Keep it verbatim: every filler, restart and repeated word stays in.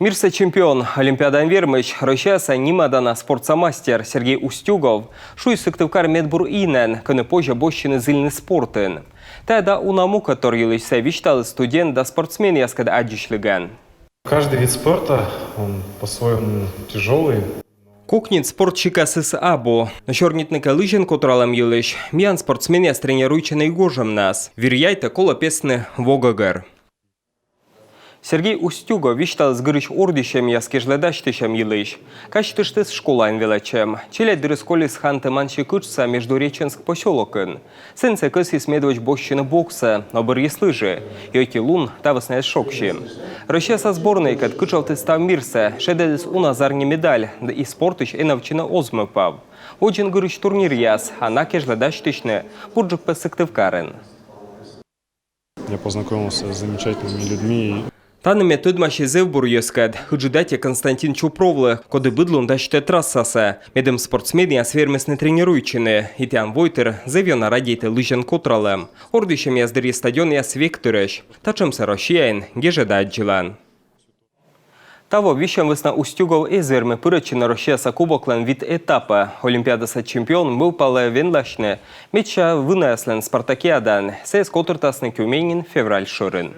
Мирса чемпион, Олимпиадаын вермысь, Россияса нимадана спортса мастер Сергей Устюгов шуис Сыктывкарын медбур инэн, кӧні позьӧ босьтчыны зільны спортын. Тайӧ да уна мукӧдтор йылысь. Сійӧ висьталіс студент да спортсменъяскӧд аддзысьлігӧн. Каждый вид спорта, он по-своему тяжелый. Кокньыд спорт сикасыс абу, но сёрнитны кӧ лызьӧн котралӧм йылысь, миян спортсменъяс тренируйтчӧны и гожӧмнас. Вир-яйтӧ колӧ песны во гӧгӧр. Сергей Устюгов висьталіс гырысь ордйысьӧмъяс кежлӧ дасьтысьӧм йылысь. Казьтыштіс школаын велӧдчӧм. Челядьдырыс колис Ханты-Мансигh кытшса Междуреченск посёлокын. Сэні сійӧ кӧсйис медводз босьтчыны боксӧ, но бӧрйис лыжи. Ӧти лун та вӧсна эз шогсьы. Россияса сборнӧйкӧд кытшовтіс став мирсӧ, шедӧдіс уна зарни медаль, да и спортысь эновтчыны оз мӧвпав. Водзын гырысь турниръяс, а на кежлӧ дасьтысьны бурджык пӧ Сыктывкарын. Я познакомился с замечательными людьми. Тані ме тӧдмаси зэв бур йӧзкӧд, ыджыд аттьӧ Константин Чупровлы, коді быд лун дасьтӧ трассасӧ, медым спортсменъяс вермисны тренируйтчыны, и тіян войтыр зэв ёна радейтӧ лызьӧн котралӧм. Ордйысьӧмъяс дырйи стадионъяс век тырӧсь. Татшӧмсӧ Россияын гежӧда аддзылан. Таво висьӧм вӧсна Устюгов эз вермы пырӧдчыны Россияса кубоклӧн вит этапӧ. Олимпиадаса чемпион мӧвпалӧ венласьны медся вынаяслӧн спартакиадаын. Сійӧс котыртасны Тюменьын февраль шӧрын.